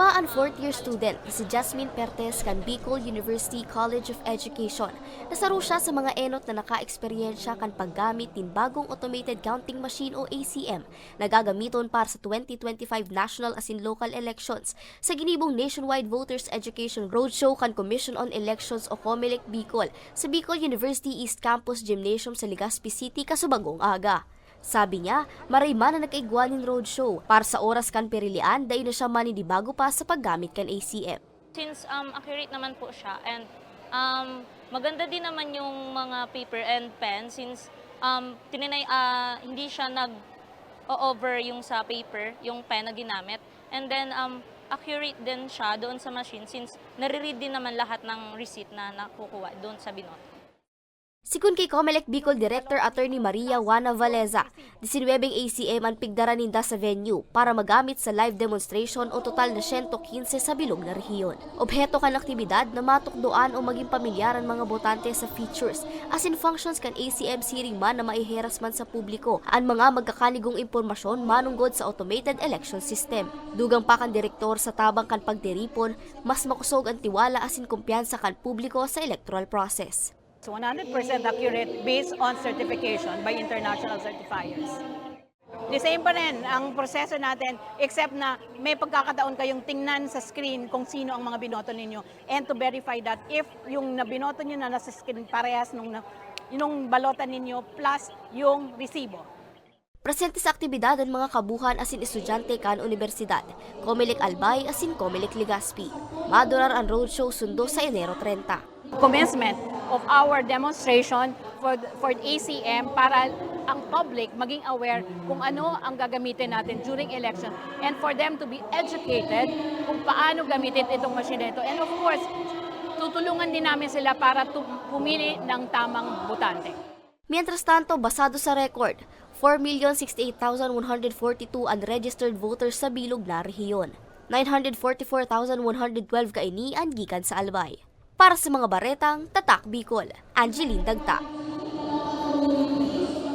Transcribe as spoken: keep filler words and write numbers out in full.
An fourth year student na si Jasmine Pertes kan Bicol University College of Education. Nasaro siya sa mga enot na naka-eksperyensya kan paggamit nin bagong automated counting machine o A C M na gagamiton para sa twenty twenty-five national asin local elections. Sa ginibong Nationwide Voters Education Roadshow kan Commission on Elections o COMELEC Bicol sa Bicol University East Campus Gymnasium sa Legazpi City kasubagong aga. Sabi niya, maray man na nagkaigwa nin roadshow. Para sa oras kan pirilian, dai na siya maninibago pa sa paggamit kan A C M. Since um, accurate naman po siya and um, maganda din naman yung mga paper and pen since um, tinanay, ah, hindi siya nag-over yung sa paper, yung pen na ginamit. And then um, accurate din siya doon sa machine since nare-read din naman lahat ng receipt na nakukuha doon sa binoto. Sigon ki COMELEC Bicol Director Attorney Maria Juana Valeza, disinwebeng A C M an pigdara ninda sa venue para magamit sa live demonstration o total na siyento kinse sa bilog na rehiyon. Obheto kan aktibidad na matukdoan o magin pamilyar an mga botante sa features asin functions kan A C M siring man na maiheras man sa publiko an mga magkakanigong impormasyon manunggod sa automated election system. Dugang pa kan direktor sa tabang kan pagtiripon, mas makosog an tiwala asin kumpiyansa kan publiko sa electoral process. So one hundred percent accurate based on certification by international certifiers. The same pa rin ang proseso natin except na may pagkakataon kayong tingnan sa screen kung sino ang mga binoto ninyo and to verify that if yung nabinoto nyo na nasa screen parehas nung, na, nung balota ninyo plus yung resibo. Presente sa aktibidad an mga kabuhan asin estudyante kan unibersidad, COMELEC Albay asin COMELEC Legazpi. Madurar an roadshow sundo sa Enero trenta. Commencement of our demonstration for, for A C M para ang public maging aware kung ano ang gagamitin natin during election and for them to be educated kung paano gamitin itong machine na ito. And of course, tutulungan din namin sila para tu- pumili ng tamang botante. Mientras tanto, basado sa record, four million sixty-eight thousand one hundred forty-two an registered voters sa bilog na rehiyon. Nine hundred forty-four thousand one hundred twelve kaini an gikan sa Albay. Para sa mga baretang Tatak Bicol, Angeline Dagta.